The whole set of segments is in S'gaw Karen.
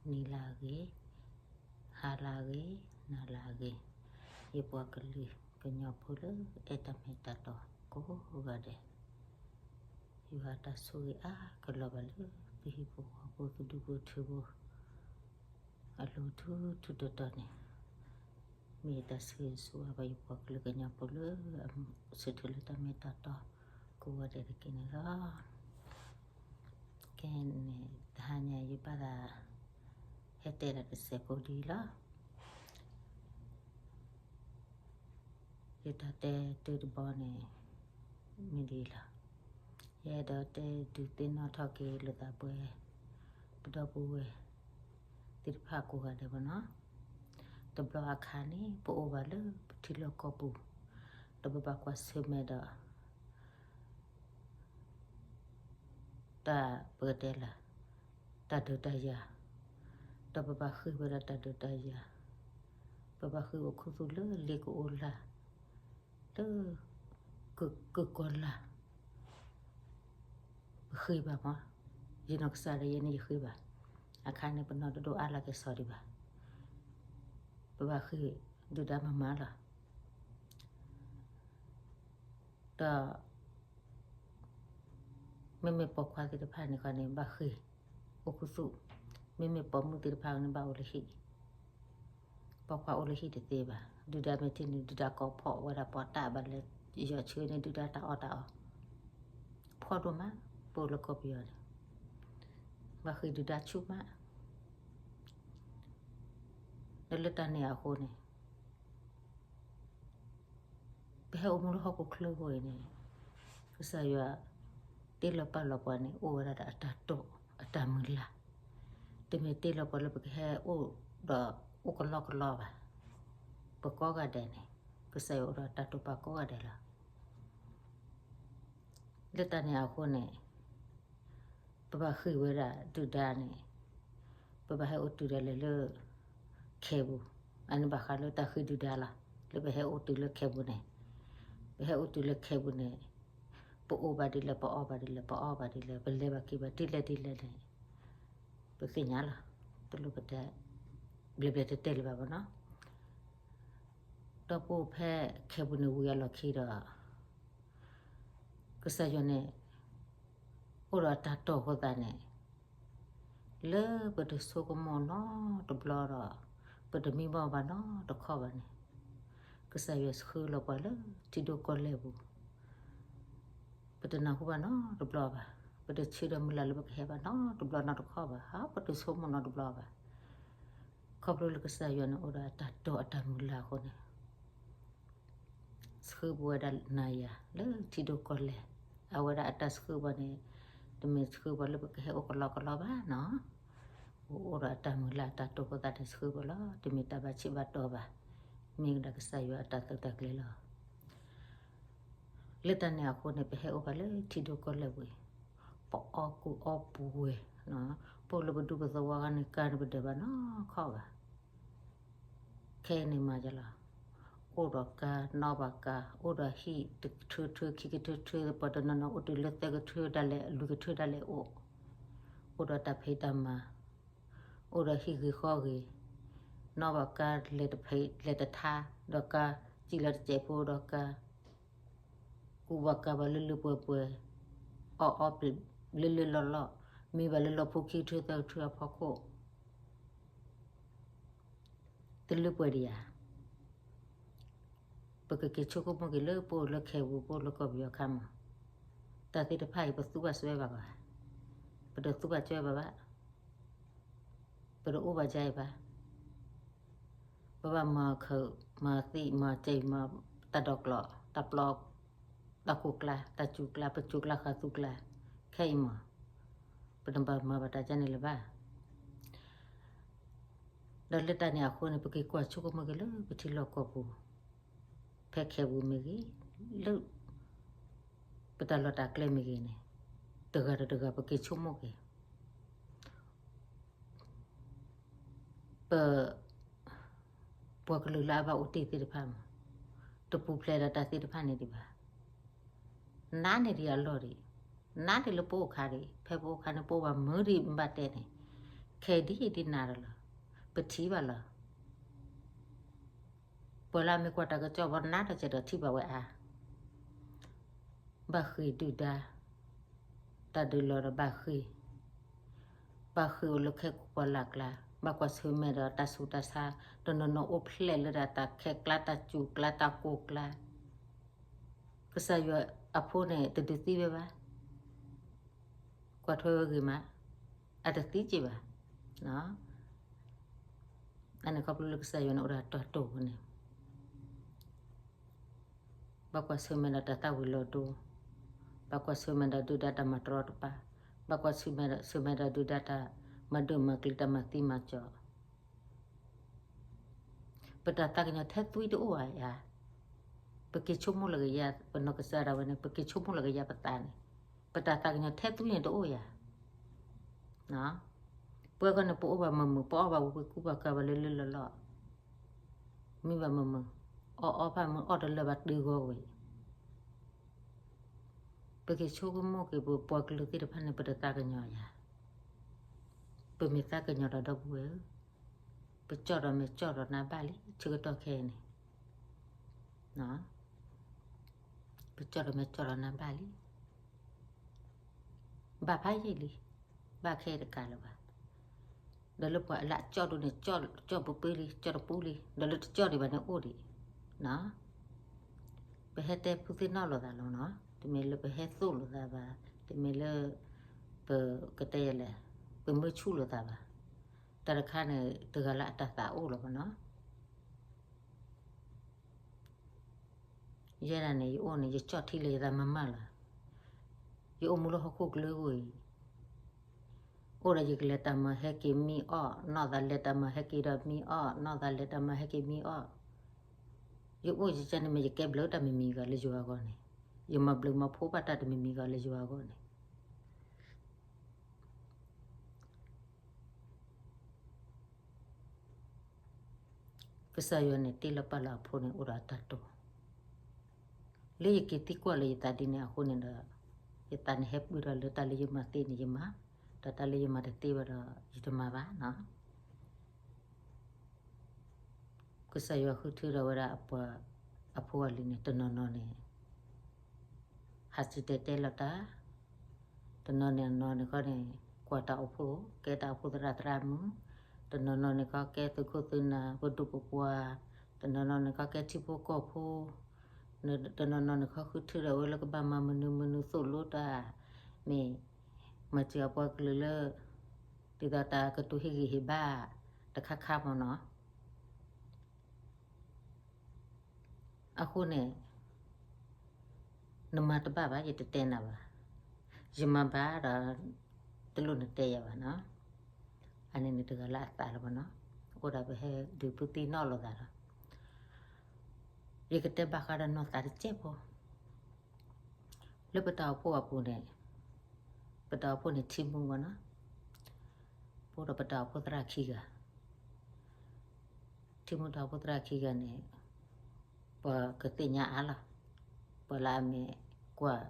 နံၤလၢအဂ့ၤ, ဟါလၢအဂ့ၤ, နၤလၢအဂ့ၤ, ယပှၤကလုာ်ကညီဖိလၢအဲၣ်တၢ်မ့ၢ်တၢ်တီကိးဂၤဒဲး, ယွၤတၢ်ဆိၣ်ဂ့ၤအါကလီၤဘၣ်လၢသုဟံၣ်ဖိဃီဖိ သုဒူၣ်ဖိထၢဖိ အလိၤထူထူတီတီန့ၣ်, မ့ၢ်တၢ်ဆိၣ်ဂ့ၤဆိၣ်ဝါဘၣ်ယပှၤကလုာ်ကညီဖိလၢအဆၢထၢၣ်လၢတၢ်မ့ၢ်တၢ်တီကိးဂၤဒဲးတက့ၢ်န့ၣ်လီၤ. ကဲန့ၣ် တဟါညါ ယဘၣ်သးဟဲတဲဒၣ်တစဲးဖိဒ်အံၤလီၤ. ယတၢ်တဲတၢ်တဘီန့ၣ် မ့ၢ်ဒ်အံၤလီၤ. ယအဲၣ်ဒိးတဲဒုးသ့ၣ်နီၣ်ထီၣ်က့ၤလိာ်သးပှဲၤ ပဒီပုၢ်ဝဲၢ်သ့ၣ်တဖၣ်ကိးဂၤဒဲးဘၣ်နီၤ. တဘျီအခါန့ၣ် ပအိၣ်ဘၣ်လၢပထံလီၢ်ကီၢ်ပူၤ, ဒီးပဘၣ်ကွၢ်ဆၢၣ်မဲာ်ဒီး တၢ်ပကတဲလၢ တၢ်ဒုးတၢ်ယၤ, ဒီးပဘၣ်ဃ့ၢ်ဝဲဒၣ်တၢ်ဒုးတၢ်ယၤ, ပဘၣ်ဃ့ၢ်အိၣ်ခူသူၣ်လၢလ့ကအိၣ်လၢ်, လၢကကီၤလၢ်, ပဃ့ၢ်ဘၣ်မး, ယနီၢ်ကစၢ်ဒီးယဲန့ၣ်ယဃ့ၢ်ဘၣ်, အခါန့ၣ်ပနီၢ်တဒိၣ်အါလၢကစီၣ်ဒံးဘၣ်, ပဘၣ်ဃ့ၢ်ဒုၣ်ဒါမၤမၤလီၤ. ဒီး မ့မ့ၢ်ပိာ်ခွါသ့ၣ်တဖၣ်န့ၣ်ခီန့ၣ် ဘၣ်ဃ့ၢ်အိၣ်ခူသူၣ်, မ့မ့ၢ်ပိာ်မုၣ်သ့ၣ်တဖၣ်န့ၣ် ဘၣ်အိၣ်လၢဟံၣ်, ပိာ်ခွါအိၣ်လၢဟံၣ်တသ့ဘၣ်. ဒုၣ်ဒါမ့ၢ်ထံၣ်န့ၣ် ဒုၣ်ဒါကိးဖီၣ်ဝဲဒၣ်ပှၤတၢ်ဘၣ်လဲၤယီၤဆၢန့ၣ် ဒုၣ်ဒါတၢ်အီၣ်တၢ်အီ, ဖှီၣ်ဒိၣ်မး, ပအိၣ်လၢကီၢ်ပယီၤန့ၣ် ဘၣ်ဃ့ၢ်ဒုၣ်ဒါဆူၣ်မး. ဒီးလၢတၢ်န့ၣ်အဃိန့ၣ် ပဟဲအိၣ်မူလၢဟီၣ်ခိၣ်ချၢအဃိအံၤန့ၣ် ကစၢ်ယွၤတ့လီၤပာ်လီၤပှၤန့ၣ် အိၣ်ဝဲဒၣ်ဒီးအတၢ်တိာ်အတၢ်မုၢ်လၢ်, တမ့ၢ်တ့လီၤပှၤလၢပကဟဲအိၣ်ဒီးအိၣ်ကလီကလီဘၣ်. ပကိးဂၤဒဲးန့ၣ် ကစၢ်ယွၤအိၣ်ဒီးတၢ်တိာ်ပာ်ကိးဂၤဒဲးလီၤ. လၢတၢ်န့ၣ်အဃိန့ၣ် ပဘၣ်ဃ့ၢ်ဝဲဒၣ်ဒုၣ်ဒါန့ၣ် ပဘၣ်ဟဲအိၣ်တုၤဒၣ်လဲာ်လၢ ခဲပူၤ, အန့ၣ်ဘၣ်ဃးလၢတၢ်ဃ့ၢ်ဒုၣ်ဒါလီၤ. လၢပဟဲအိၣ်တုၤလၢခဲပူၤန့ၣ်, ပဟဲအိၣ်တုၤလၢခဲပူၤန့ၣ် ပအိၣ်ဘၣ်ဒ်လဲၣ်, ပအီၣ်ဘၣ်ဒ်လဲၣ်, ပအီဘၣ်ဒ်လဲၣ်, ပလဲၤဘၣ်က့ၤဘၣ်ဒ်လဲၣ်ဒ်လဲၣ်န့ၣ် ပသ့ၣ်ညါလီၤ. တလိၣ်ပတဲ ဘျဲၣ်ဘျဲၣ်တဲတဲလၢၤဘၣ်ဘၣ်နီၤ. ဒီးပအိၣ်ဖဲခဲပူၤန့ၣ်ဝံၤအလီၢ်ခံဒီး ကစၢ်ယွၤန့ၣ် အိၣ်ဒီးတၢ်တိာ်အဃိသတးန့ၣ် လၢပတဆိကမိၣ်နီတဘျီဒီး ပတမံဘၣ်ဘၣ်နီတခီဘၣ်န့ၣ် ကစၢ်ယွၤဆှၢလီၤပှၤလၢထံဒိၣ်ကီၢ်လဲၢ်ပူၤ ပတနၢ်ဟူဘၣ်နီတဘျီဘၣ်. ပတဆၢဒီးမုၢ်လၢ်လၢပကဟဲဘၣ်နီတဘျီနီတခီဘၣ်, ပတဆိကမိၣ်နီတဘျီဘၣ်. ခီဖျိလၢကစၢ်ယွၤန့ၣ်အိၣ်ဒီးအတၢ်တိာ်အတၢ်မုၢ်လၢ်အဃိန့ၣ် ဆှၢပဝဲဒၣ်နၤယၤလၢထံဒိၣ်ကီၢ်လဲၢ်, အဝဲဒၣ်အတၢ်ဆှၢပှၤန့ၣ် တမ့ၢ်ဆှၢပှၤလၢပကဟဲအိၣ်ကလီကလီဘၣ်နီၤ. အိၣ်ဒီးအတၢ်မုၢ်လၢ်အတၢ်တိာ်အဃိသတးန့ၣ်ဆှၢပှၤလီၤ. တမ့ၢ်တၢ်ဘၣ်ဆံးဘၣ်တီၢ်ဘၣ်, မ့ၢ်ကဒီးကစၢ်ယွၤအတၢ်သုးတၢ်ကျဲၤလီၤ. လၢတၢ်န့ၣ်အဃိန့ၣ် ပဟဲအိၣ်ဘၣ်လၢထံဒိၣ်ကီၢ်လဲၢ်ပူၤ, ပအီၣ်ကူအီၣ်ပူၤဝဲ, ပအိၣ်လၢပဒူပသဝီခါန့ၣ် ကါန့ၣ်ပဒၢးဘၣ်နီခီဘၣ်. ခဲအံၤန့ၣ်မၤယလီၤ, အိၣ်ဒီးကါ, နီၣ်ဘၣ်ကါ, အိၣ်ဒီးဟံၣ်တကထၢထၢ ခံကထၢထၢ, ပှၤတနီၤနီၤအိၣ်တုၤလၢသၢကထၢဒၣ်လဲာ် လွံၢ်ကထၢဒၣ်လဲာ်အိၣ်, အိၣ်ဒီးတၢ်ဖံးတၢ်မၤ, အိၣ်ဒီးဟံၣ်ဂ့ၤဃီဂ့ၤ, နီၣ်ဘၣ်ကါလဲၤတဖံးလဲၤတထါ, ဒီးကါစံၣ်လီၤတစဲးဖိဒီးကါ ကူဘၣ်ကါဘၣ်လၢလၢပှဲၤပှဲၤ, အီၣ်အီၣ်ပျံၤလၢလၢလီၢ်လီၢ်, မံဘၣ်လၢလီၢ်ဖိခံကထၢသၢကထၢအဖီခိၣ်, တလၢပှဲၤဒံးဧါ. ပကက့ၤဆိကမိၣ်က့ၤလၢပအိၣ်လၢခဲပူၤ ပအိၣ်လၢကီၢ်ပယီၤခါမး, တၢ်သ့ၣ်တဖၣ်အံၤ ပသူဘၣ်စွဲဘၣ်ဘၣ်, ပတသူဘၣ်စွဲဘၣ်ဘၣ်, ပတအိၣ်ဘၣ်ဒ်အံၤဘၣ်. ပဘၣ်မၤခၢၣ် မၤသံ မၤစဲး မၤတၢ်ဒိးကျိး တၢ်ပျီ တၢ်ကိၢ်ကျါ တၢ်စူၤကျါ ပစူၤကျါဃာ်သူကျါ ခဲအံၤမး ပတဘၣ်မၤဘၣ်တၢ်ဒ်န့ၣ်လၢၤဘၣ်. ဒီးလၢတၢ်န့ၣ်အဃိန့ၣ် ပက့ၤကွၢ်ဆိကမိၣ်က့ၤလၢပထံလီၢ်ကီၢ်ပူၤ ဖဲခဲပူၤမ့ၢ်ဂ့ၤ, လၢ ပတၢ်လီၢ်တၢ်ကျဲမ့ၢ်ဂ့ၤန့ၣ် တဂၤဒီးတဂၤပက့ၤဆိကမိၣ်က့ၤ ပ ပှၤကလုာ်လၢအဘၣ်အိၣ်တ့ၢ်သ့ၣ်တဖၣ်မး တပူၤဖျဲးဒီးတၢ်သ့ၣ်တဖၣ်န့ၣ်ဒံးဘၣ်. နါန့ၣ်ဒံးအလီၢ်ဒံး, နါန့ၣ်လၢပအိၣ်ခါဒံး, ဖဲပအိၣ်ခါန့ၣ် ပအိၣ်ဘၣ်မုာ်ဒံး မ့ၢ်ဘၣ်တဲန့ၣ်, ခဲအံၤဒ်အံၤဒ်နၤဒီးလီၤ, ပထံၣ်ဘၣ်လီၤ. ပှၤလၢအမ့ၢ်ကွၢ်တၢ်ကစီၣ်ဘၣ်နၤဒီးကဲဒီးထံၣ်ဘၣ်ဝဲအါ, ဘၣ်ဃ့ၢ်ဒုၣ်ဒါ, တၢ်ဒုးလီၤဒီးဘၣ်ဃ့ၢ်, ဘၣ်ဃ့ၢ်အိၣ်လၢခဲကိာ်ပှၢ်လၢ်ကျါ, ဘၣ်ကွၢ်ဆၢၣ်မဲာ်ဒီးတၢ်ဆူးတၢ်ဆါ, တနီၤနီၤအိၣ်ဖျဲၣ်လၢဒၣ်တၢ်ခဲကျါ တၢ်စူၤကျါ တၢ်ကိၢ်ကျါ, ကစၢ်ယွၤအဖိန့ၣ် တဒုးသံဝဲဘၣ်. ကွၢ်ထွဲဝဲဂ့ၤမး, အတသံက့ဘၣ်. အန့ၣ်ခီဖျိလၢကစၢ်ယွၤန့ၣ်အိၣ်ဒီးတၢ်တိာ်န့ၣ်, ဘၣ်ကွၢ်ဆၢၣ်မဲာ်ဒီးတၢ်သၣ်ဝံၤလီၤဒိ, ဘၣ်ကွၢ်ဆၢၣ်မဲာ်ဒီးဒုၣ်ဒါတၢ်မၤတရီတပါ, ဘၣ်ကွၢ်ဆၢၣ်မဲာ်ဒီးဒုၣ်ဒါတၢ်မၤဒိၣ်မၤကလံၤ တၢ်မၤသံမၤကၠီၤ ပတၢ်သးကညီၤထဲသွံတအိၣ်ဧါ. ပက့ၤဆိကမိၣ်လၢကယၤ ပနီၢ်ကစၢ်ဒၣ်ဝဲန့ၣ် ပက့ၤဆိကမိၣ်လၢကယၤပသးန့ၣ်, ပတၢ်သးကညီၤထဲသွံန့ၣ်တအိၣ်ဧါ. ပဝဲဃီန့ၣ် ပအီၣ်ဘၣ်မုာ်မုာ် ပအီၣ်ဘၣ်ဝံၤဝံၤ ကူဘၣ်ကၤဘၣ်လၢလၢလီၢ်လီၢ်, မံဘၣ်မုာ်မုာ်, အီၣ်အီၣ်ဖးမုာ် အီၣ်တလၢာ်ဘၣ်တုၤဂီၤဝဲ ပက့ၤဆိကမိၣ်က့ၤ ပပှၤကလုာ်သ့ၣ်တဖၣ်န့ၣ် ပတသးကညီၤယၤ, ပမ့ၢ်သးကညီၤဒီးဒီပုၢ်ဝဲၢ်ဧၢ, ပကၠီၣ်ဒီးမ့ၢ်ကၠီၣ်ဒီးနၤဘၣ်လံ ဆၢကတီၢ်ခဲအံၤန့ၣ်, ပကၠီၣ်ဒီးမ့ၢ်ကၠီၣ်ဒီးနၤဘၣ်လံ ဘၣ်ဖးယံာ်လံ, ဘၣ်ခဲအံၤတကးလၢၤဘၣ်. ဒီးလၢပှၤလၢအကၠီၣ်ဒိၣ်န့ၣ် ကၠီၣ်ပပှ့ၤလံ ကၠီၣ်တပူၤလံ ဒီးလၢတကၠီၣ်ဒံးဘၣ်န့ၣ်အိၣ်ဒံး, ပဟဲတဲဖုသ့ၣ်နီၣ်လိာ်သးလီၤနီၤ, တမ့ၢ်လၢပဟဲသိၣ်လိာ်သးဘၣ်, တမ့ၢ်လၢ ပကတဲယဲလဲၣ်, ပမၢဆူၣ်လိာ်သးဘၣ်. တၢ်တခါန့ၣ် တဂၤလၢအတၢ်သးအိၣ်လီၤမးနီၤ. ယဲဒၣ်န့ၣ် ယအိၣ်န့ၣ် ယကၠီၣ်ထံလၢယသးမၤမၢ်လီၤ. ယအိၣ်မူလၢဟီၣ်ခိၣ်ကျၢၤအံၤ, အိၣ်ဒီးယကလဲၤတၢ်မၤဟဲက့ၤမံအီၣ်, နီၢ်သးလဲၤတၢ်မၤဟဲက့ၤဒီးမံအီၣ်, နီၢ်သးလဲၤတၢ်မၤဟဲက့ၤမံအီၣ်. ယအိၣ်ယကန့ၣ်မ့ၢ်ယကဲဘျုးတၢ်မံၤမံၤဂၤလၢယွၤအဂီၢ်န့ၣ်, ယမၤဘျုးမၤဖှိၣ်ဘၣ်တၢ်တမံၤမံၤဂၤလၢယွၤအဂီၢ်န့ၣ် ကစၢ်ယွၤန့ၣ် တ့လီၤပာ်လီၤအဖိန့ၣ် အိၣ်ဒီးအတၢ်တိာ်, လၢယက့ၤသံကွၢ်လၢယသးဒ်န့ၣ်အဃိန့ၣ်ဒီး, ယသးန့ၣ်ဟဲပှ့ၤဒီးလၢတၢ်လၢယမၤသ့န့ၣ်ယမၤ, ဒီးတၢ်လၢယမၤတသ့ဘၣ်ဒီး ယတမၤဘၣ်နီၤ. ကစၢ်ယွၤဃုထၢဒီးဝဲဒၣ်အပှၤအဖိအလံၤန့ၣ် တနီၤနီၤန့ၣ် ဟးစံၣ်တဲၤတဲလီၤတၢ်, တနီၤန့ၣ်အနီၤန့ၣ်ခီန့ၣ် ကွၢ်တၢ်အိၣ်ဖှိၣ် ကဲတၢ်အိၣ်ဖှိၣ်သရၣ်သရၣ်မုၣ်, တနီၤနီၤန့ၣ်ခီကဲသုးခိၣ်သုးနၢ် ပဒိၣ်ပပှၢ်, တနီၤနီၤန့ၣ်ခီကဲထံဖိကီၢ်ဖိ, တနီၤနီၤန့ၣ်ခီဃုထၢဒီးဝဲလၢကဘၣ်မၤမနုၤမနုၤသိၣ်လိတၢ်, မ့ၢ် မၤစၢၤအပှၤကလုာ်လၢ ဒ်သိးတၢ်ကတိၤဟ့ၣ်ဂံၢ်ဟ့ၣ်ဘါ တခါခါမ့ၢ်နီၤ. အဃိန့ၣ် နမၤတဘၣ်ဘၣ် ယတတဲနၤဘၣ်, ယမၤဘၣ်ဒီး တလိၣ်နတဲယၤဘၣ်နီၤ. အန့ၣ်န့ၣ်တဂၤလၢအသးလီၤမ့ၢ်နီၤ, အိၣ်ဒီးပဟဲဒုးဖုသ့ၣ်နီၣ်လိာ်သးလီၤ. ယကတဲဘၣ်ဃးဒီးနီၢ်သးတစဲးဖိ လၢပတၢ်အိၣ်ဖှိၣ်အပူၤန့ၣ်, ပတၢ်အိၣ်ဖှိၣ်န့ၣ်ထံမူဘၣ်နီၤ, ပအိၣ်ဒီးပတၢ်အိၣ်ဖှိၣ်သရၣ်ခံဂၤ, ထံမူတၢ်အိၣ်ဖှိၣ်သရၣ်ခံဂၤန့ၣ်, ပှၤကသ့ၣ်ညါအါလီၤ, ပှၤလၢအမ့ၢ်ကွၢ်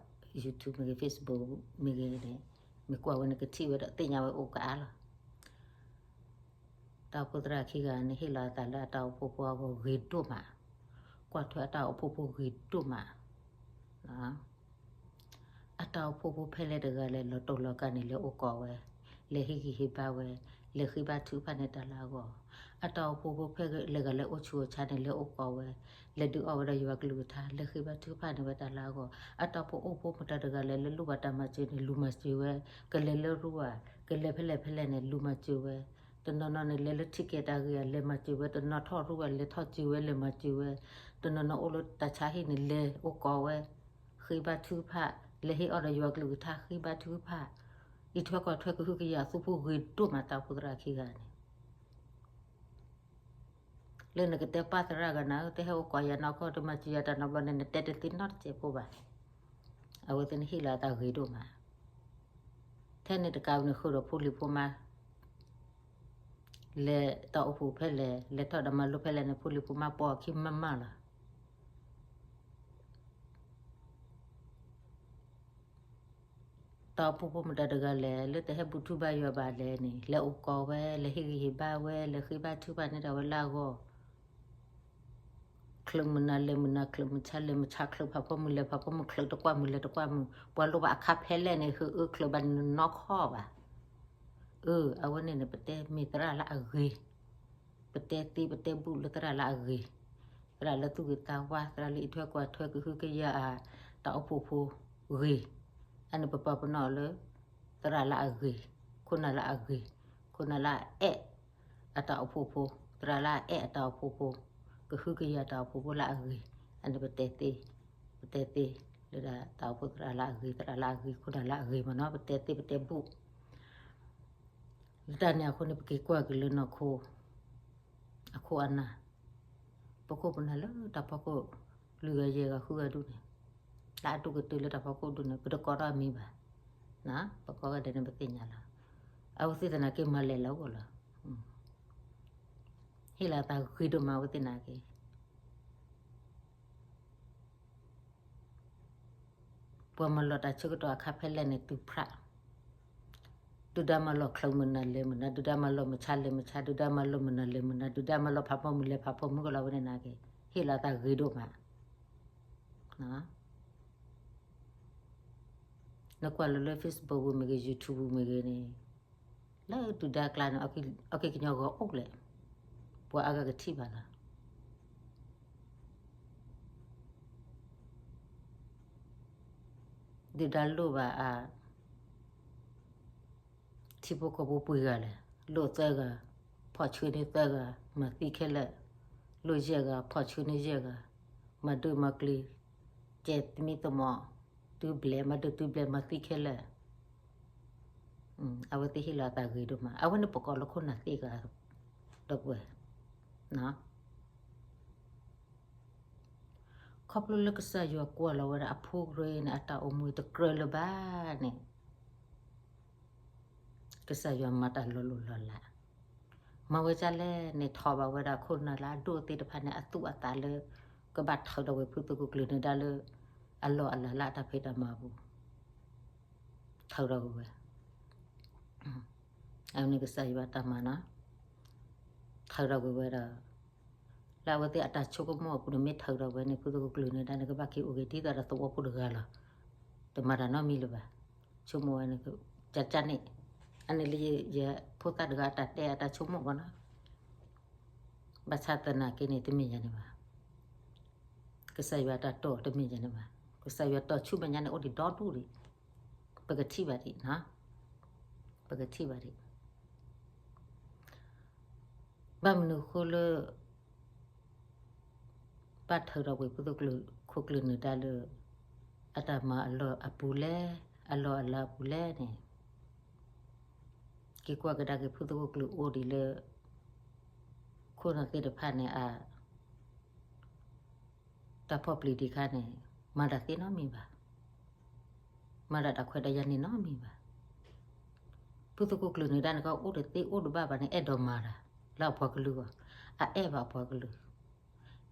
YouTube မ့ၢ်ဂ့ၤ Facebook မ့ၢ်ဂ့ၤန့ၣ်, မ့ၢ်ကွၢ်ဝဲန့ၣ်ကထံၣ်ဝဲဒီးသ့ၣ်ညါဝဲအိၣ်ကအါလီၤ. တၢ်အိၣ်ဖှိၣ်သရၣ်ခံဂၤန့ၣ် ဟ့ၣ်လီၤအသးလၢအတၢ်အိၣ်ဖှိၣ်ဖိအဂီၢ်ဂ့ၤဒိၣ်မး, ကွၢ်ထွဲအတၢ်အိၣ်ဖှိၣ်ဖိဂ့ၤဒိၣ်မး. အတၢ်အိၣ်ဖှိၣ်ဖိဖဲလဲၣ်တဂၤလဲၣ် လီၤတိၢ်လီၤကါန့ၣ် လဲၤအိၣ်ကိးဝဲ, လဲၤဟ့ၣ်ဂံၢ်ဟ့ၣ်ဘါဝဲ, လဲၤဃ့ဘါထုကဖၣ်န့ၢ်တၢ်လၢအဂီၢ်. အတၢ်အိၣ်ဖှိၣ်ဖိဖဲလဲၣ်ဂၤလဲၣ်အိၣ်ဆူၣ်အိၣ်ဆါန့ၣ် လဲၤအိၣ်ကိးဝဲ, လဲၤဒုးအီၣ်ဝဲဒီးယွၤကလုၢ်ကထါ လဲၤဃ့ဘါထုကဖၣ်န့ၢ်ဝဲတၢ်လၢအဂီၢ်. အတၢ်အိၣ်ဖှိၣ်ဖိအိၣ်ဖိမတၤတဂၤလဲၣ် လၢလိၣ်ဘၣ်တၢ်မၤစၢၤန့ၣ် လူၤမၤစၢၤဝဲ, ကလဲၤလၢရူဝဲ, ကလဲၤဖဲလဲၣ်ဖဲလဲၣ်န့ၣ် လူၤမၤစၢၤဝဲ. တနီၤနီၤန့ၣ် လဲၤလၢထံကဲတၢ်ဂ့ၢ်ဧါ လဲၤမၤစၢၤဝဲ, တနီၤထီၣ်ရူဝဲ လဲၤထီၣ်စၢၤဝဲ လဲၤမၤစၢၤဝဲ, တနီၤနီၤအိၣ်လၢတၢ်ဆါဟံၣ်န့ၣ် လဲၤအိၣ်ကိးဝဲ, ဃ့ဘါထုကဖၣ်, လဲၤဟ့ၣ်အီၣ်ဒီးယွၤကလုၢ်ကထါ ဃ့ဘါထုကဖၣ်, အံးထွဲကွၢ်ထွဲကဟုကယာ်အသူဖိဂ့ၤဒိၣ်မး တၢ်အိၣ်ဖှိၣ်သရၣ်ခံဂၤန့ၣ် လၢနကတဲပှၤသရၣ်ဂၤန့ၣ် တဟဲအိၣ်ကိးယၤနီၢ်ကီၢ် တမၤစၢၤယၤတၢ်နီတဘျီန့ၣ် နတဲတသ့နီတစဲးဖိဘၣ်. အဝဲသ့ၣ်န့ၣ်ဟ့ၣ်လီၤအသးဂ့ၤဒိၣ်မး. ထဲန့ၣ်တကးန့ၣ် ဃုာ်ဒီးဖိလံၤဖိမါ လဲၤတၢ်အိၣ်ဖှိၣ်ဖဲလဲၣ် လဲၤထီၣ်ဒီးမၤလိဖဲလဲၣ်န့ၣ် ဖိလံၤဖိမါပိာ်အခံမးမးလီၤ. တၢ်အိၣ်ဖှိၣ်ဖိမတၤတဂၤလဲၣ် လၢတဟဲဘူးထုဘါယွၤဘၣ်လဲၣ်န့ၣ် လဲၤအိၣ်ကီးဝဲ လဲၤဟ့ၣ်ဂံၢ်ဟ့ၣ်ဘါဝဲ လဲၤဃ့ဘါထုကဖၣ်န့ၢ်ဒၣ်ဝဲလၢအဂီၢ် ချုးမုၢ်နၤလဲၤမုၢ်နၤ ချုးမုၢ်ဆါလဲၤမုၢ်ဆါ ချုးဖးဖီမုၢ်လဲၤဖးဖီမုၢ် ချုးတကွၢ်မုၢ်လဲၤတကွၢ်မုၢ် ပှၤလိၣ်ဘၣ်အခါဖဲလဲၣ်န့ၣ် ဟုအၢချုးဘၣ်နနီၢ်ခီဘၣ်. အၢ အဝဲန့ၣ်န့ၣ် ပတဲမ့ၢ်သရၣ်လၢအဂ့ၤ, ပတဲသ့ပတဲဘူၣ်လၢသရၣ်လၢအဂ့ၤ, သရၣ်လၢသူၣ်ဂ့ၤသးဝါ သရၣ်လၢအံးထွဲကွၢ်ထွဲကဟုကယာ်အတၢ်အိၣ်ဖှိၣ်ဖိဂ့ၤ, အန့ၣ်ပပာ်ပနီၣ်လၢ သရၣ်လၢအဂ့ၤ, ခိၣ်နၢ်လၢအဂ့ၤ, ခိၣ်နၢ်လၢအအဲၣ် အတၢ်အိၣ်ဖှိၣ်ဖိ, သရၣ်လၢအအဲၣ်အတၢ်အိၣ်ဖှိၣ်ဖိ, ကဟုကယာ်တၢ်အိၣ်ဖှိၣ်ဖိလၢအဂ့ၤ, အန့ၣ်ပတဲသ့, ပတဲသ့, လၢဒၣ်တၢ်အိၣ်ဖှိၣ်သရၣ်လၢအဂ့ၤ, သရၣ်လၢအဂ့ၤ, ခိၣ်နၢ်လၢအဂ့ၤမ့ၢ်နီၤ, ပတဲသ့ပတဲဘူၣ်, လၢတၢ်န့ၣ်အဃိန့ၣ် ပက့ၤကွၢ်က့ၤလၢနီၢ်ခိ အခိၣ်အနၢ်, ပခိၣ်ပနၢ်လၢတၢ်ဖီခိၣ် လွံၢ်ဂၤယဲၢ်ဂၤဃုဂၤဒူၣ်န့ၣ်, လၢအဒူၣ်ကတၢၢ်လၢတၢ်ဖီခိၣ်ဒူၣ်န့ၣ် ပတကိးထီၣ်အမံၤဘၣ်, ပကိးဂၤဒဲးန့ၣ်ပသ့ၣ်ညါလီၤ, အဝဲသ့ၣ်သနာ်က့မၤလဲၣ်လၢအဂီၢ်လီၤ, ဟ့ၣ်လီၤသးဂ့ၤဒိၣ်မးအဝဲသ့ၣ်နာ်က့ ပှၤမၤလီၤတၢ်ဆၢကတီၢ်အခါဖဲလဲၣ်န့ၣ် တုၤဖြး, ဒုၣ်ဒါမၤလီၤချုးမုၢ်နၤလဲၤမုၢ်နၤ, ဒုၣ်ဒါမၤလီၤမုၢ်ဆါလဲၤမုၢ်ဆါ, ဒုၣ်ဒါမၤလီၤမုၢ်နၤလဲၤမုၢ်နၤ, ဒုၣ်ဒါမၤလီၤဖးဖီမုၢ်လဲၤဖးဖီမုၢ်ကလီၤဝဲန့ၣ်နာ်က့, ဟ့ၣ်လီၤသးဂ့ၤဒိၣ်မး, နကွၢ်လၢလၢ Facebook ပူၤမ့ၢ်ဂ့ၤ YouTube ပူၤမ့ၢ်ဂ့ၤန့ၣ်, လၢဒုၣ်ဒါကျါန့ၣ် အီၣ်က့ၤကညီဂီၤအိၣ်လဲၣ်, ပှၤအါဂၤကထံၣ်ဘၣ်လီၤ ဒုၣ်ဒါလိၣ်ဘၣ်အ ထံဖိကီၢ်ဖိပှဲၤဂၤလဲၣ်, လိၣ်သၢဂၤ, ဖီၣ်ဆှၢန့ၢ်သၢဂၤ, မၤသံခဲလၢာ်, လိၣ်ယဲၢ်ဂၤ, ဖီၣ်ဆှၢန့ၢ်ယဲၢ်ဂၤ, မၤဒုးမၤကျံၤ, ကဲသမံသမိး, တုၤဘျဲၣ်, မၤဒုးတုၤဘျဲၣ်, မၤသံခဲလၢာ်, အဝဲသ့ၣ်ဟ့ၣ်လီၤအသးဂ့ၤဒိၣ်မး, အဝဲန့ၣ်ပကိးလၢခိၣ်နၢ်သ့ၣ်ဂၤ, ဒီပုၢ်ဝဲၢ် ခီဖျိလၢကစၢ်ယွၤကွၢ်လီၤဝဲဒၣ်အဖိအရ့န့ၣ် အတၢ်အိၣ်မူတကြၢးလၢၤဘၣ်န့ၣ်, ကစၢ်ယွၤမၤတၢ်လီၤလိၢ်လီၤလး, မၤဝဲဒ်လဲၣ်န့ၣ် ထီၣ်ဘၣ်ဝဲဒၣ်ခိၣ်နၢ်လၢအဒိၣ်သ့ၣ်တဖၣ်န့ၣ် အသူၣ်အသးလၢ ကဘၣ်ထုးထီၣ်ဝဲဖုသုးခိၣ်ကျၢၢ်နၢၤဒါလၢ အလီၢ်အလၤလၢအတၢ်ဖံးတၢ်မၤအပူၤ ထုးထီၣ်ကွံာ်ဝဲ, အဝဲန့ၣ်ကစၢ်ယွၤအတၢ်မၤနီၤ, ထုးထီၣ်ကွံာ်ဝဲဒီး လၢအဝဲသ့ၣ်အတၢ်ဆိကမိၣ်အပူၤန့ၣ် မ့ၢ်ထုးထီၣ်ဝဲန့ၣ် ဖုသုးခိၣ်ကျၢၢ်နၢၤဒါန့ၣ် ကဘၣ်က့ၤအိၣ်က့ၤဒ်သိးဒီးသဝီဖိတဂၤလီၤ. တမၤတၢ်နီတမံၤလၢၤဘၣ်. ဆိကမိၣ်ဝဲန့ၣ် ကကန့ၣ်, အန့ၣ်လၢယဖိသၣ်တဂၤအတၢ်တဲ အတၢ်ဆိကမိၣ်ဘၣ်နီၤ. ဘၣ်ဆၣ်သနာ်က့န့ၣ် တမ့ၢ်ယၤန့ၣ်ဘၣ်. ကစၢ်ယွၤအတၢ်တိာ်တမ့ၢ်ယၤန့ၣ်ဘၣ်. ကစၢ်ယွၤတိာ်ဆူမဲာ်ညါန့ၣ် အိၣ်ဒံးဒီဒူၣ်ဒံး, ပကထံၣ်ဘၣ်ဒံး, ပကထံၣ်ဘၣ်ဒံး. ဘၣ်မနုၤအဃိလၢ ဘၣ်ထုးထီၣ်ကွံာ်ဖုသုးခိၣ်ကျၢၢ်နၢၤဒါလၢ အတၢ်မၤအလီၢ်အပူၤလဲၣ်, အလီၢ်အလၤအပူၤလဲၣ်န့ၣ်, က့ၤကွၢ်ကဒါက့ၤဖုသုးခိၣ်ကျၢၢ်အိၣ်ဒံးလၢ ခိၣ်နၢ်သ့ၣ်တဖၣ်န့ၣ် အ တၢ်ဖီၣ်ပျံၤဒံးခါန့ၣ် မၤတၢ်သ့နီတမံၤဘၣ်. မၤတၢ်တၢ်ခွဲးတၢ်ယာ်န့ၣ်နီတမံၤဘၣ်. ဖုသုးခိၣ်ကျၢၢ်နၢၤဒါန့ၣ် ကအိၣ်တသ့အိၣ်တဘၣ်ဘၣ်န့ၣ် အဲၣ်ဒိးမၤတၢ်လၢအပှၤကလုာ်အဂီၢ်, အအဲၣ်ဘၣ်အပှၤကလုာ်,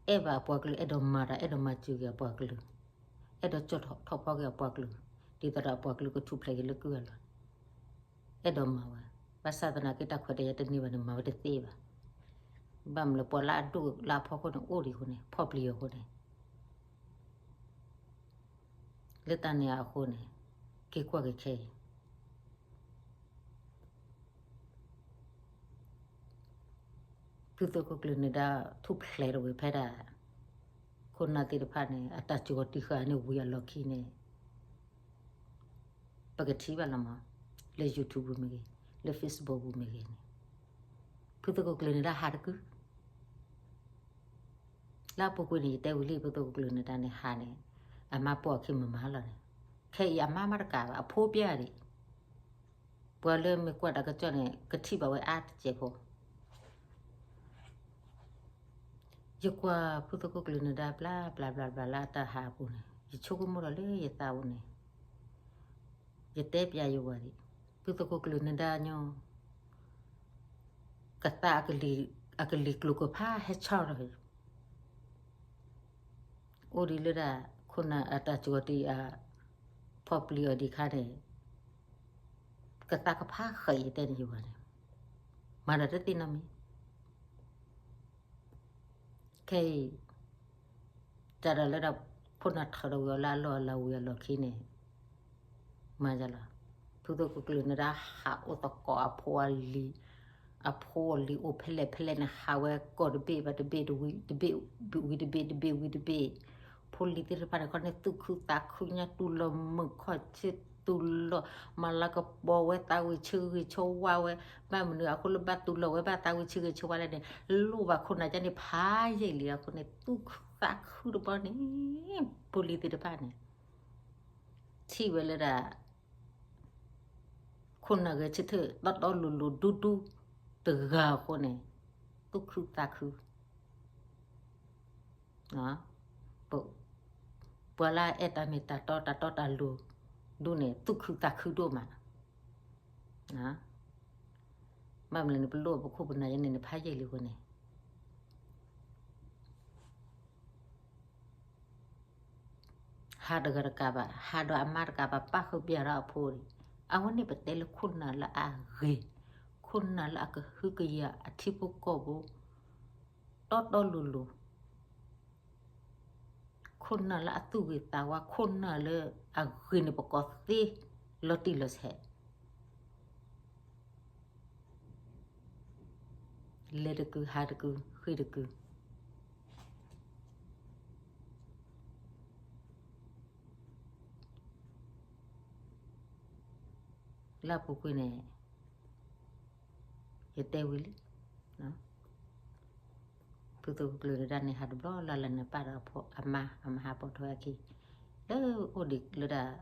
အဲၣ်ဘၣ်အပှၤကလုာ် အဲၣ်ဒိးမၤတၢ် အဲၣ်ဒိးမၤစၢၤက့ၤအပှၤကလုာ်, အဲၣ်ဒိးကၠီၣ်ထီၣ်ဖီက့ၤအပှၤကလုာ်, ဒ်သိးဒီးအပှၤကလုာ်ကထူၣ်ဖျဲးက့ၤလၢကုၢ်အလီၢ် အဲၣ်ဒိးမၤဝဲ, ဘၣ်ဆၣ်သနာ်က့တၢ်ခွဲးတၢ်ယာ်တန့ၢ်ဘၣ်န့ၣ် မၤဝဲတသ့ဘၣ်. ဘၣ်မနုၤလဲၣ် ပှၤလၢအဒိၣ်လၢအဖီခိၣ်န့ၣ်အိၣ်ဒံးအဃိန့ၣ် ဖီၣ်ပျံၤအဃိန့ၣ်, လၢတၢ်န့ၣ်အဃိန့ၣ် က့ၤကွၢ်က့ၤခဲအံၤ ဖုသုးခိၣ်ကျၢၢ်နၢၤဒါထူၣ်ဖျဲးထီၣ်ဝဲဖဲဒၣ် ခိၣ်နၢ်သ့ၣ်တဖၣ်န့ၣ် အတၢ်စူၤဂီၤတံၢ်ဃာ်န့ၣ်ဝံၤအလီၢ်ခံန့ၣ် ပကထံၣ်ဘၣ်လီၤမး, လၢ YouTube ပူၤမ့ၢ်ဂ့ၤ, လၢ Facebook ပူၤမ့ၢ်ဂ့ၤန့ၣ်, ဖုသုးခိၣ်ကျၢၢ်နၢၤဒါဟးတကု, လၢအပူၤကွံာ်န့ၣ် ယတဲဝံၤလံ ဖုသုးခိၣ်ကျၢၢ်နၢၤဒါန့ၣ်ဟးန့ၣ်, အမါပိာ်အခံမၤမၤလီၤန့ၣ်, ခဲအံၤအမါမးတကးဘၣ် အဖိပျဲၢ်ဒံး, ပှၤလၢမ့ၢ်ကွၢ်တၢ်ကစီၣ်န့ၣ် ကထံၣ်ဘၣ်ဝဲအါတစဲးဖိ ယကွၢ်ဖုသုးခိၣ်ကျၢၢ်နၢၤဒါဘျါဘျါဘျါလၢအတၢ်ဟးအပူၤန့ၣ် ယဆိကမိၣ်ဒီးလၢယသးပူၤန့ၣ်, ယတဲပျးယဝၤဒံး, ဖုသုးခိၣ်ကျၢၢ်နၢၤဒါညီ, ကသးအကလံၤကျိၤကဖးဟဲဆီၣ်ထီၣ်, အိၣ်ဒံးလၢဒၣ် ခိၣ်နၢ်အတၢ်စူၤဂီၤတံၢ်အ ဖီၣ်ပျံၤအီၤဒံးခါန့ၣ်, ကသးကဖးဃာ်ယတဲန့ၣ်ယဝၤန့ၣ်, မၤဒီးတသ့နီတမံၤ. ခဲအံၤ တၢ်ဒီးလၢဒၣ် ခိၣ်နၢ်ထၢဒီးဝံၤအီၤလၢအလီၢ်အလၤဝံၤအလီၢ်ခံန့ၣ် မၤယလီၤ. ဖုသုးခိၣ်ကျၢၢ်နဒါဟးအိၣ်သကိးအဖိအလံၤ, အဖိအလံၤအိၣ်ဖဲလဲၣ်ဖဲလဲၣ်န့ၣ် ဟးဝဲကိးတဘ့ၣ်ဘၣ်တဘ့ၣ်, တဘ့ၣ်ဝံၤတဘ့ၣ်, တဘ့ၣ်ဝံၤတဘ့ၣ်, ဖိလံၤသ့ၣ်တဖၣ်န့ၣ် ခီန့ၣ်သူၣ်ခုသးခုညါ, တူၢ်လိာ်မုာ်ခီၣ်ဆ့, တူၢ်လိာ် မၤလၤကပီၤဝဲသးဝံၤဆၢဂ့ၤဆၢဝါဝဲ, ဘၣ်မနုၤအဃိလၢဘၣ်တူၢ်လိာ်ဝဲဘၣ်သးဝံၤဆၢဂ့ၤဆၢဝါလဲၣ်န့ၣ်, လိၣ်ဘၣ်ခိၣ်နၢ်ကန့ၣ်ဖးယံာ်လံအဃိန့ၣ် သူၣ်ခုသးခုတဘျီန့ၣ် ဖိလံၤသ့ၣ်တဖၣ်န့ၣ် ထံၣ်ဝဲလၢဒၣ် ခိၣ်နၢ်ဂဲၤဆၢထၢၣ်တီတီလိၤလိၤဒူဒူတဂၤအဃိန့ၣ် သူၣ်ခုသးခု, ပှၤလၢအအဲၣ်တၢ်မ့ၢ်တၢ်တီတၢ်တီတၢ်လိၤဒူန့ၣ် သူၣ်ခုသးခုဒိၣ်မး. ဘၣ်မနုၤန့ၣ် ပလိၣ်ပခိၣ်ပနၢ်ယဲန့ၣ်န့ၣ် ဖးယံာ်လံအဃိန့ၣ် ဟးတဂၤတကးဘၣ်, ဟးဒီးအမါတကးဘၣ်, ပၣ်ဃုာ်ပျၢ်ဒီးအဖိန့ၣ်, အဝဲန့ၣ်ပတဲလၢခိၣ်နၢ်လၢအဂ့ၤ, ခိၣ်နၢ်လၢအကဟုကယာ်အထံဖိကီၢ်ဖိ, တီတီလိၤလိၤ, ခိၣ်နၢ်လၢအသူၣ်ဂ့ၤသးဝါ, ခိၣ်နၢ်လၢအဂ့ၤန့ၢ်ပကိးသ့လီၤတံၢ်လီၤဆဲး လဲၤတကုာ် ဟးတကုာ် ဃ့ၢ်တကုာ် လၢအပူၤကွံာ်န့ၣ် ယတဲဝံၤလံ, ဖုသုးခိၣ်ကျၢၢ်တဒၣ်န့ၣ် ဟးတဘျီလၢ်လၢ်န့ၣ် ပာ်ဒီးအမါ, အမါဟးပိာ်ထွဲအခံ, လၢအိၣ်ဒံးလၢဒၣ်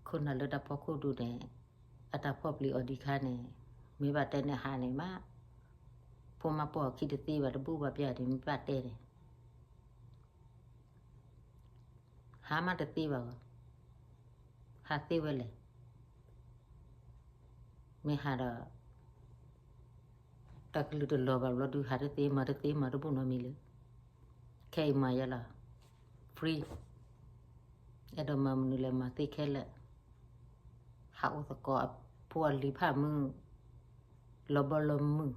ခိၣ်နၢ်လၢတၢ်ဖီခိၣ်ဒူန့ၣ် အတၢ်ဖီၣ်ပျံၤအီၤဒံးခါန့ၣ် မ့ၢ်ဘၣ်တဲန့ၣ်ဟးန့ၣ်မး, ဖိမါပိာ်အခံတသ့ဘၣ် တဘူၣ်ဘၣ်ပျၢ်န့ၣ် မ့ၢ်ဘၣ်တဲန့ၣ် ဟးမးတသ့ဘၣ်ဂီၤ, ဟးသ့ဝဲလဲၣ်, မ့ၢ်ဟးဒီး တၢ်ကလုၢ်တလီၤဘၣ်ဘျီဒုး ဟးတသ့မၤတသ့မၤတဘူၣ်နီတမံၤလၢ ခဲအံၤမၤယဲလီၤ free, အဲၣ်ဒိးမၤမနုၤလဲၣ်မၤသ့ခဲလၢာ်, ဟးအိၣ်သကိးအဖိအလံၤဖးမုၢ်, လီၤဘီလီၤမုၢ်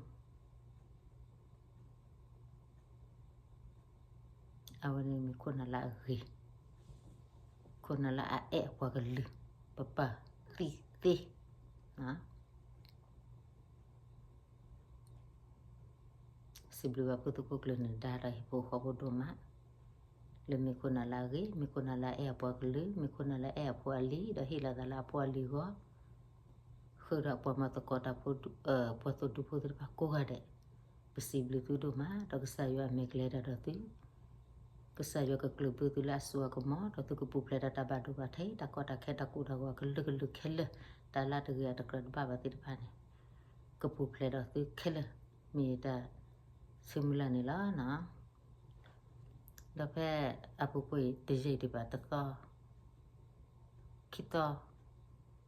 အဝဲန့ၣ်မ့ၢ်ခိၣ်နၢ်လၢအဂ့ၤ, ခိၣ်နၢ်လၢအအဲၣ်အပှၤကလုာ်, ပပာ်သံသ့, စံးဘျုးဘၣ်ဖုသုးခိၣ်ကျၢၢ်နဒါဒီးဟံၣ်ဖိဃီဖိဒိၣ်မး, လၢမ့ၢ်ခိၣ်နၢ်လၢအဂ့ၤ, မ့ၢ်ခိၣ်နၢ်လၢအအဲၣ်အပှၤကလုာ်, မ့ၢ်ခိၣ်နၢ်လၢအအဲၣ်အဖိအလံၤ ဒီးဟ့ၣ်လီၤသးလၢအဖိအလံၤအဂီၢ် ဃုာ်ဒီးပှၤမၤသကိးတၢ်ဖိ, ပှၤသိၣ်ဒူဖိသ့ၣ်တဖၣ်ကိးဂၤဒဲး, ပစံးဘျုးသုဒိၣ်မး ဒီးကစၢ်ယွၤအမဲာ်ကျဲၤတၢ်ဒီးသု, ကစၢ်ယွၤကကျၢၢ်ဘၢသုလၢအစိအကမီၤ ဒီးသုကပူၤဖျဲးဒီးတၢ်ဘၣ်ဒိဘၣ်ထံး တၢ်ကီတၢ်ခဲတၢ်ကိၢ်တၢ်ဂီၤအကလုာ်ကလုာ်ခဲလၢာ်, တၢ်လၢတဂ့ၤအတကြၢးတဘၣ်ဘၣ်သ့ၣ်တဖၣ်န့ၣ်, ကပူၤဖျဲးဒီးသုခဲလၢာ်, မ့ၢ်တၢ်ဆၢမုၢ်လၢ်န့ၣ်လီၤ. ဒီးဖဲအပူၤကွံာ်တယံာ်ဒံးဘၣ်တသီ ခံသီ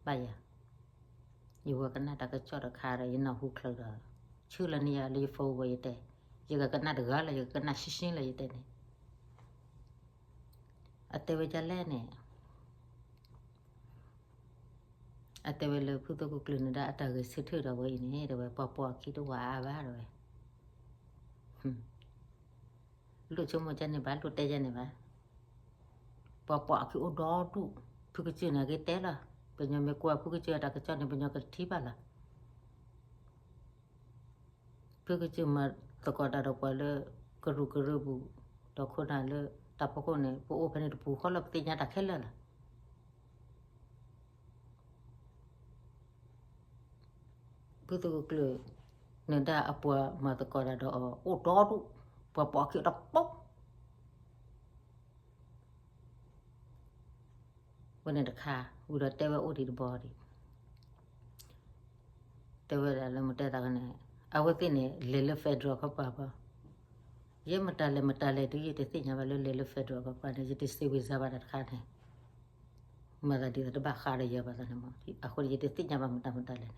ဘၣ်ယၤ, ယဝဲကနၣ်တၢ်ကစီၣ်တခါဒီး ယနၢ်ဟူချုးဒီး ဆှၢလီၤန့ၢ်ယၤလၢယ phone ဝဲယတဲ, ယကကနၣ်တဂၤလီၤ ယကကနၣ်ရှင်းရှင်းလီၤယတဲန့ၣ်, အတဲဝဲဒ်လဲၣ်န့ၣ် အတဲဝဲလၢဖုသုးခိၣ်ကျၢၢ်နဒါအတၢ်ဂဲၤဆၢထၢၣ်ဒီးဝဲအံၤန့ၣ် တဲဝဲပှၤပိာ်အခံတဝၤအါဘၣ်တဲဝဲ, လိၣ်ဆိကမိၣ်ကန့ၣ်ဘၣ် လိၣ်တဲကန့ၣ်ဘၣ်, ပှၤပိာ်အခံအိၣ်ဒီဒူၣ်, ဖုကစၢၢ်န့ၣ်ဂ့ၤတဲလီၤ, ပညီမ့ၢ်ကွၢ်ဖုကစၢၢ်အတၢ်ကစီၣ်န့ၣ် ပညီကထံၣ်ဘၣ်လီၤ. ဖုကစၢၢ်မၤသကိးတၢ်ဒီးပှၤလၢကရူၢ်ကရၢပူၤ, ဒီးခိၣ်နၢ်လၢတၢ်ဖီခိၣ်န့ၣ် ပအိၣ်ဖဲန့ၣ်တပူၤဃီလီၤ ပသ့ၣ်ညါတၢ်ခဲလၢာ်လီၤ. ဖုသုးခိၣ်ကျၢၢ် နဒါအပှၤမၤသကိးတၢ်ဒီးအီၤ အိၣ်ဒီဒူၣ်, ပှၤပိာ်အခံအိၣ်ဒီပိာ် ဝဲန့ၣ်တခါ, ဝံၤဒီးတဲဝဲအိၣ်ဒံးတဘီဒံး, တဲဝဲဒၣ်လၢမ့ၢ်တဲသးကန့ၣ်, အဝဲသ့ၣ်န့ၣ် လဲၤလၢ federal ခီပၤဘၣ်, ယဲမတၤလဲၣ်မတၤလဲၣ်ဒုး ယတသ့ၣ်ညါဘၣ်လၢလဲၤလၢ federal ခီပၤန့ၣ် ယတစံးဝံၤစါဘၣ်တၢ်တခါန့ၣ်, မၤသးဒ်သိးတဘၣ်ဃးဒီးယၤဘၣ်သးန့ၣ်မး, အဃိန့ၣ် ယတသ့ၣ်ညါဘၣ်မတၤမတၤလဲၣ်န့ၣ်,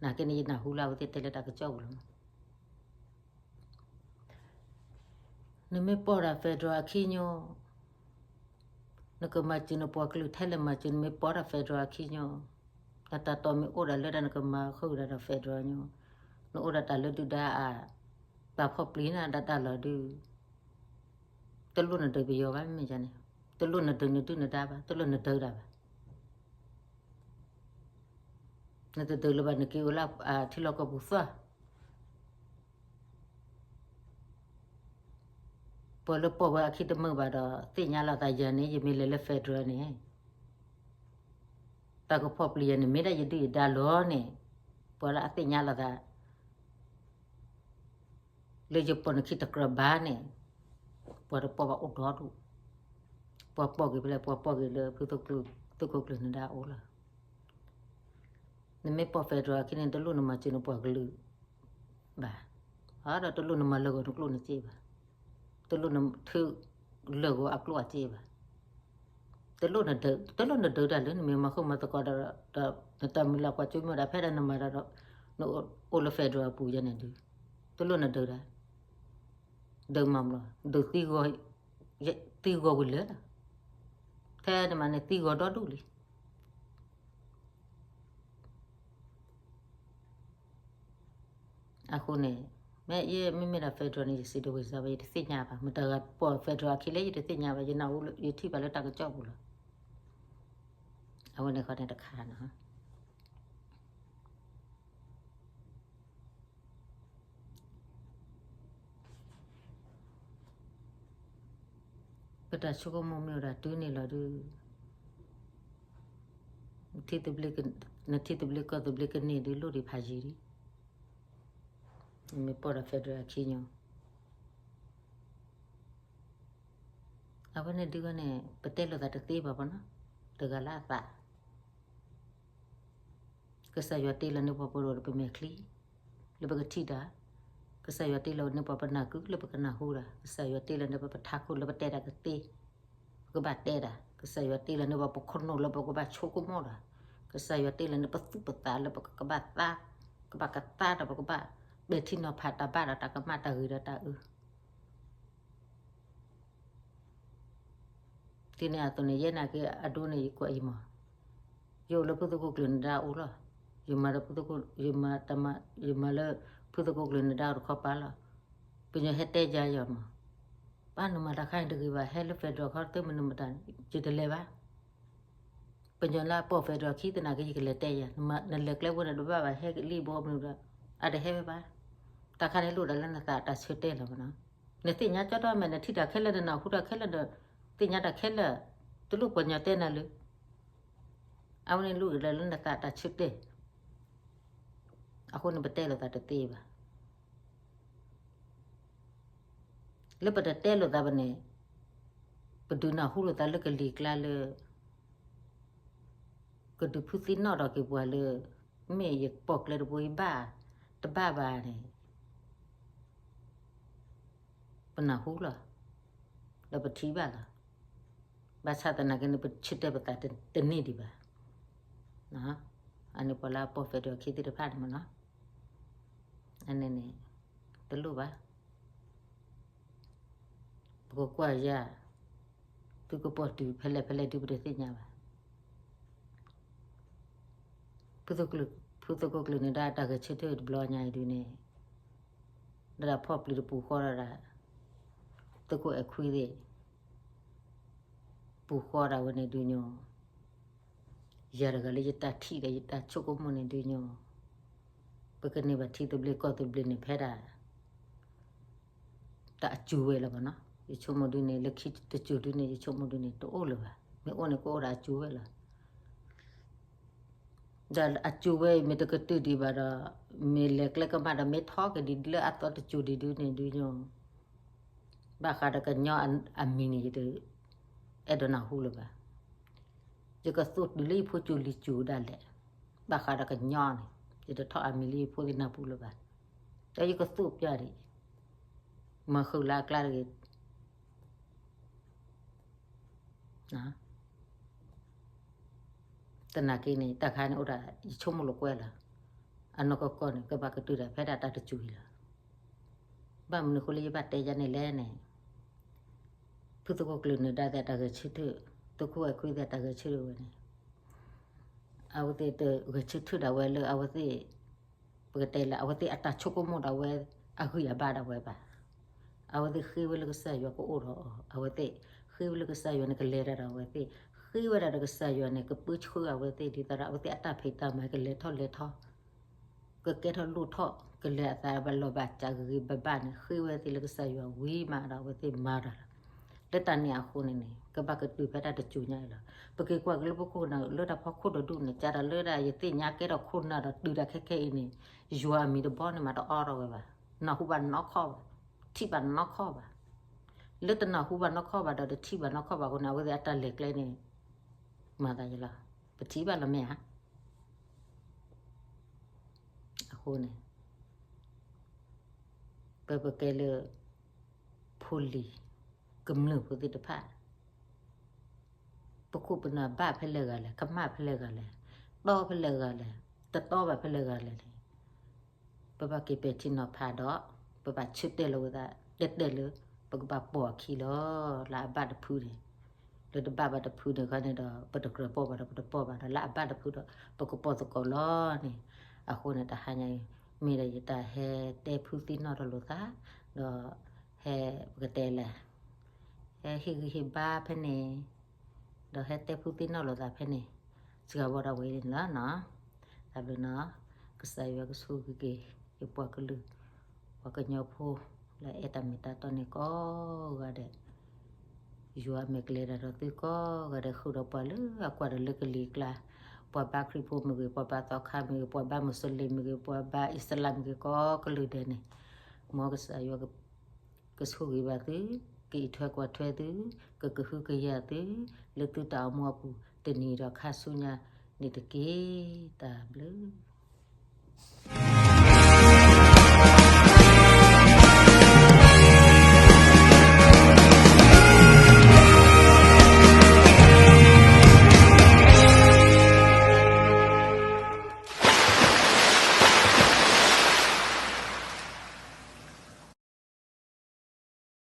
နာ်က့န့ၣ် ယနၢ်ဟူလၢအဝဲသ့ၣ်တဲလၢတၢ်ကစီၣ်ပူၤလီၤမး. နမ့ၢ်ပိာ်တၢ် federal အခံညိ, နကမၤစၢၤနပှၤကလုာ်ထဲလဲၣ်မၤစၢၤ နမ့ၢ်ပိာ်ဒီး federal အခံညိ, နတၢ်တီမ့ၢ်အိၣ်ဒၣ်လၢဒၣ် နကမၤဃုာ်ဒၣ်ဒီး federal ညိ, နအိၣ်ဒၣ်တၢ်လၢဒုၣ်ဒါအ ပာ်ဖီၣ်ပျံၤနၤဒၣ်တၢ်လီၤဒုး, တလိၣ်နဒုးပယီၤဘၣ်မ့ၢ်န့ၣ်, တလိၣ်နဒုးနဒုၣ်နဒါဘၣ်, တလိၣ်နဒုးတၢ်ဘၣ်. နတဒုးလၢၤဘၣ် နက့ၤအိၣ်လၢထံလီၢ်ကီၢ်ပူၤသီၣ်. ပှၤလၢပိာ်ဝဲအခံတမုာ်ဘၣ်ဒီး သ့ၣ်ညါလီၤသးယၤန့ၣ် ယမ့ၢ်လဲၤလၢ federal န့ၣ်, တၢ်ကဖီၣ်ပျံၤယၤန့ၣ် မ့ၢ်ဒၣ်ယဒုၣ်ယဒါလီၤန့ၣ်, ပှၤလၢအသ့ၣ်ညါလီၤသး လၢယပိာ်နခံတကြၢးဘၣ်န့ၣ်, ပှၤတပိာ်ဘၣ်အိၣ်ဒီဒူၣ်, ပှၤပိာ်က့ၤဖဲလဲၣ် ပှၤပိာ်က့ၤလၢဖုသုးခိၣ်ကျၢၢ်နဒါအိၣ်လီၤ. နမ့ၢ်ပိာ် federal အခံန့ၣ် တလိၣ်နမၤစၢၤနပှၤကလုာ်ဘၣ်, ဒီးတလိၣ်နမၤလၢာ်ဂီၤနကျိၣ်နစ့ဘၣ်, တလိၣ်နထုးလၢာ်ဂီၤအကျိၣ်အစ့ဘၣ်, တလိၣ်နဒုး, တလိၣ်နဒုးတၢ်လၢနမ့ၢ်မၤဃုာ်မၤသကိးဒီး ဒီးနတၢ်မုၢ်လၢ်ကွၢ်စိမိၣ်ဒၣ်ဖဲဒၣ်နမၤဒီး နအိၣ်လၢ federal အပူၤယဲန့ၣ်ဒုး, တလိၣ်နဒုးတၢ်, ဒုးမၤမလီၤ, ဒုးသံဂီၤ, သံဂီၤဝံၤလၢာ်လီၤ, ထဲနမၤန့ၣ်သံဂီၤဒီဒူၣ်လံ. အဃိန့ၣ် မ့ၢ်ယမ့မ့ၢ်ဒၣ် federal န့ၣ် ယစံးတဝံၤစၢ်ဘၣ် ယတသ့ၣ်ညါဘၣ်, မတၤဂၤပိာ် federal အခံလဲၣ် ယတသ့ၣ်ညါဘၣ်, ယနၢ်ဟူလၢ ယထံၣ်ဘၣ်လၢတၢ်ကစီၣ်ပူၤလီၤ. အဝဲန့ၣ်ဃီန့ၣ်တခါန့ၣ် ပတၢ်ဆိကမိၣ်မ့ၢ်ဝဲဒၣ်တုၤန့ၣ်လီၤဒုး, နထံသဘျ့ကီၢ်သဘျ့ကန့ၢ်ဒုး လိၣ်ဒံးဖးယံၤဒံး, မ့ၢ်ပိာ်ဒီး federal အခံညိ, အဝဲန့ၣ်ဒုးဝဲန့ၣ် ပတဲလိာ်သးတသ့ဘၣ်ဘၣ်နီၤ, တဂၤလၢအသး ကစၢ်ယွၤတ့လီၤန့ၢ်ပှၤပဒိၣ်ဒီးပမဲာ်ချံ, လၢပကထံၣ်တၢ်, ကစၢ်ယွၤတ့လီၤန့ၢ်ပှၤပနၢ်ကုလၢပကနၢ်ဟူတၢ်, ကစၢ်ယွၤတ့လီၤန့ၢ်ပှၤပထးခိၣ်လၢပတဲတၢ်ကသ့, ပကဘၣ်တဲတၢ်, ကစၢ်ယွၤတ့လီၤန့ၢ်ပှၤပခိၣ်နူာ်လၢပကဘၣ်ဆိကမိၣ်တၢ်, ကစၢ်ယွၤတ့လီၤန့ၢ်ပသူၣ်ပသးလၢပကဘၣ်သါ, ကဘၣ်ကသါဒီးပကဘၣ် ပဲာ်ထံနီၤဖးတၢ်ဘၣ်ဒီးတၢ်ကမၣ်တၢ်ဂ့ၤဒီးတၢ်အၢ ဒ်န့ၣ်အသိးန့ၣ် ယဲနာ်က့အဒိန့ၣ် ယကွၢ်အံၤမး, ယအိၣ်လၢဖုသကိးကျၢၢ်နဒါအိၣ်လီၤ, ယမၤလၢဖုသကိး, ယမၤတၢ်မၤ, ယမၤလၢဖုသကိးကျၢၢ်နဒါအိၣ်တခီပၤလီၤ, ပညီဟဲတဲယၤယၤမး, ဘၣ်နမၤတၢ်ခါန့ၣ်တဂ့ၤဘၣ်, ဟဲလၢ federal ခီတမ့ၢ်နမတၤ, ယတလဲၤဘၣ် ပညီလၢအပိာ် federal ခံသနာ်က့ ယကလဲၤတဲယၤ, နလဲၤကျဲဝဲန့ၣ်တဘၣ်ဘၣ်, ဟဲကလံၣ်ဘီမနုၤဒီး အတဟဲဝဲဘၣ်, တၢ်ခါန့ၣ်လိၣ်ဒၣ်လၢနသးတၢ်ဆၢတဲာ်လီၤမးနီၤ, နသ့ၣ်ညါကၠီတီၢ်မဲာ် နထံၣ်တၢ်ခဲလၢာ် နနၢ်ဟူတၢ်ခဲလၢာ်ဒီး သ့ၣ်ညါတၢ်ခဲလၢာ်, တလိၣ်ပှၤညီတဲနၤလၢ အဝဲန့ၣ်လိၣ်ဒၣ်လၢနသးတၢ်ဆၢတဲာ်, အဃိန့ၣ်ပတဲလိာ်သးတသ့ဘၣ်. လၢပတတဲလိာ်သးဘၣ်န့ၣ် ပဒုးနၢ်ဟူလိာ်သးလၢကလံၤကျါလၢ ကဒုးဖုသံနီၣ်ထီၣ်က့ၤပှၤလၢ မ့ၢ်ယပိာ်ကျဲတဘိယဘၣ်တဘၣ်ဘၣ်န့ၣ် ပနၢ်ဟူလီၤ, ဒီးပထံၣ်ဘၣ်လီၤ. ဘၣ်ဆၣ်သနာ်က့န့ၣ် ပဆၢတဲာ်ပသးတန့ၢ်ဒံးဘၣ်. အန့ၣ်ပှၤလၢအပိာ် federal ခံသ့ၣ်တဖၣ်န့ၣ်မးနီၤ, အန့ၣ်န့ၣ် တလိၣ်ဘၣ်. ပကကွၢ်ယၤ သုကပိာ်တုၤဖဲလဲၣ်ဖဲလဲၣ်ဒုးပတသ့ၣ်ညါဘၣ်. ဖုသကိးကျၢၢ်န့ၣ်ဒၣ်တၢ်ဂဲၤဆၢထၢၣ်တဘျီညါအံၤဒုးန့ၣ် ဒၣ်ဖီၣ်ပျံၤတပူၤဃီဒီး သုးခိၣ်အဲၣ်ခွံသ့ၣ် ပူၤဃီဒၣ်ဝဲန့ၣ်ဒုးညီ ယၤတဂၤလၢယတၢ်ထံၣ်ဒီးယတၢ်ဆိကမိၣ်န့ၣ်ဒုးညီ ပကန့ၢ်ဘၣ်ထံသဘျ့ကီၢ်သဘျ့န့ၣ်ဖဲဒၣ် တၢ်အစူၤဝဲလၢၤဘၣ်နီၤ. ယဆိကမိၣ်ဒုးန့ၣ် လၢခံတစူၤဒုးန့ၣ် ယဆိကမိၣ်ဒုးန့ၣ် တအိၣ်လၢၤဘၣ်. မ့ၢ်အိၣ်န့ၣ် ကအိၣ်ဒီးအစူၤဝဲလီၤ. ဒီးအစူၤဝဲအံၤ မ့ၢ်တကတုၤဒံးဘၣ်ဒီး မ့ၢ်လဲၤကျဲကမၣ်ဒီး မ့ၢ်ထီၣ်က့ၤဒံးလၢအသီတစူၤဒံးဒုးန့ၣ်ဒုးညီ ဘၣ်ဃးဒီးကညီအမံၤန့ၣ် ယတအဲၣ်ဒိးနၢ်ဟူလၢၤဘၣ်. ယကသိၣ်တုၤလၢယဖိစူၤလံၤစူၤဒၣ်လဲာ်. ဘၣ်ဃးဒီးကညီန့ၣ် ယတထီၣ်အမံၤလၢယဖိသ့ၣ်နၢ်ပူၤလၢၤဘၣ်. ဒီးယကသိၣ်ပျၢ်ဒံး မၤဃုာ်လၢအကျါတဂ့ၤ. သနာ်က့န့ၣ် တၢ်ခါန့ၣ်အိၣ်ဒၣ် ယဆိကမိၣ်လိာ်ကွဲလီၤ. အနီၢ်ကီၢ်ကီၢ်န့ၣ် ကဘၣ်ကတုၤဒၣ်ဖဲဒၣ်တၢ်တစူၤအံၤလီၤ. ဘၣ်မနုၤအဃိလၢယဘၣ်တဲယၤန့ၣ်လဲၣ်န့ၣ် ဖုသကိးကျၢၢ်နၢၤဒါသ့ၣ်အတၢ်ဂဲၤဆၢထၢၣ် သုးခိၣ်အဲၣ်ခွံသ့ၣ်တၢ်ဂဲၤဆၢထၢၣ်ဝဲန့ၣ် အဝဲသ့ၣ်တဂဲၤဆၢထၢၣ်ဒၣ်ဝဲလၢအဝဲသ့ၣ် ပကတဲလၢ အဝဲသ့ၣ်အတၢ်ဆိကမိၣ်ဒၣ်ဝဲအဂံၢ်အဘါဒၣ်ဝဲဘၣ်. အဝဲသ့ၣ်ဃ့ဝဲလၢကစၢ်ယွၤကအိၣ်ဒီးအီၤ, အဝဲသ့ၣ်ဃ့ဝဲလၢကစၢ်ယွၤန့ၣ် ကလဲၤတၢ်ဒီးအဝဲသ့ၣ်, ဃ့ဝဲဒၣ်ဒီးကစၢ်ယွၤန့ၣ် ကပၢဆှၢအဝဲသ့ၣ် ဒ်သိးဒီး အဝဲသ့ၣ်အတၢ်ဖံးတၢ်မၤကလဲၤထီၣ်လဲၤထီ ကကဲထီၣ်လိၣ်ထီၣ် ကလဲၤအသးဘၣ်လီၤဘၣ်စးဂ့ၤဂ့ၤဘၣ်ဘၣ်န့ၣ် ဃ့ဝဲသ့ၣ်လၢကစၢ်ယွၤဝံၤမးဒီး အဝဲသ့ၣ်မၤတၢ်လီၤ. လၢတၢ်န့ၣ်အဃိန့ၣ်န့ၣ် ကဘၣ်ကတုၤဖဲတၢ်တစိၤညါအံၤလီၤ. ပက့ၤကွၢ်က့ၤလၢပခိၣ်နၢ်လၢတၢ်ဖီခိၣ်တဒူၣ်န့ၣ် ကဒီးလၢတၢ်ယသ့ၣ်ညါကဲထီၣ်ခိၣ်နၢ်ဒီးတုၤတၢ်ခဲခဲအံၤန့ၣ် ယွၤအမံၤတဘီန့ၣ်မးတအိးထီၣ်ဝဲဘၣ်. နၢ်ဟူဘၣ်နီၢ်ခီၣ်ဘၣ်, ထံၣ်ဘၣ်နီၢ်ခီၣ်ဘၣ်. လၢတနၢ်ဟူဘၣ်နီၢ်ခီၣ်ဘၣ်ဒီးတထံၣ်ဘၣ်နီၢ်ခီၣ်ဘၣ်အဃိန့ၣ် အဝဲသ့ၣ်အတၢ်လဲၤကျဲန့ၣ် မၤသးယလီၤ. ပထံၣ်ဘၣ်လီၤမ့ၢ်ဧါ. အဃိန့ၣ် ပပကဲလၢ ဖိလံၤ ကမျၢၢ်ဖိသ့ၣ်တဖၣ် ပခိၣ်ပနၢ်ဘၣ်ဖဲလဲၣ်ဂၤလဲၣ်, ကမၣ်ဖဲလဲၣ်ဂၤလဲၣ်, တီဖဲလဲၣ်ဂၤလဲၣ်, တတီဘၣ်ဖဲလဲၣ်ဂၤလဲၣ်န့ၣ် ပဘၣ်က့ၤပဲာ်ထံနီၤဖးဒီး ပဘၣ်ဆၢတဲာ်လီၤဝဲသး တဲတဲလၢ ပကဘၣ်ပိာ်အခံလီၤ. လၢအဘၣ်တဖုန့ၣ်, လၢတဘၣ်ဘၣ်တဖုန့ၣ်ခီန့ၣ်ဒီး ပတကြၢးပိာ်ဘၣ်ဒီးပတပိာ်ဘၣ်ဒီး လၢအဘၣ်တဖုဒီး ပကပိာ်သကိးလီၤန့ၣ်. အဃိန့ၣ် တဟါညါအံၤ မ့ၢ်ဒီးယတၢ်ဟဲတဲဖုသံနီၣ်ထီၣ်လိာ်သး ဒီး ဟဲပကတဲလဲၣ် ဟဲဟ့ၣ်ဂံၢ်ဟ့ၣ်ဘါဖဲန့ၣ် ဒီးဟဲတဲဖုသံနီၣ်လိာ်သးဖဲန့ၣ် စှၤဘီဒီးဝဲန့ၣ်လီၤနီၤ. တၢ်ဘျုးနီၤ, ကစၢ်ယွၤကဆိၣ်ဂ့ၤက့ၤ ယပှၤကလုာ် ပှၤကညီဖိ လၢအဲၣ်တၢ်မ့ၢ်တၢ်တီန့ၣ်ကိးဂၤဒဲး ယွၤမဲာ်ကျဲတၢ်ဒီးသုကိးဂၤဒဲး ဃုာ်ဒီးပှၤလၢအကွၢ်ဒီးလၢကလံၤကျါ, ပှၤဘါခရံာ်ဖိမ့ၢ်ဂ့ၤ, ပှၤဘါသီခါမ့ၢ်ဂ့ၤ, ပှၤဘါမူးစလ့ၣ်မ့ၢ်ဂ့ၤ, ပှၤဘါအံၣ်စလၣ်မ့ၢ်ဂ့ၤ, ကိးကလုာ်ဒဲးန့ၣ် မ်ကစၢ်ယွၤ ကဆိၣ်ဂ့ၤဘၣ်သု, ကအံးထွဲကွၢ်ထွဲသု, ကကဟုကယာ်သု, လၢသုတၢ်အိၣ်မူအပူၤ တနံၤဒီးခါဆူညါန့ၣ်တက့ၢ်. တၢ်ဘျုး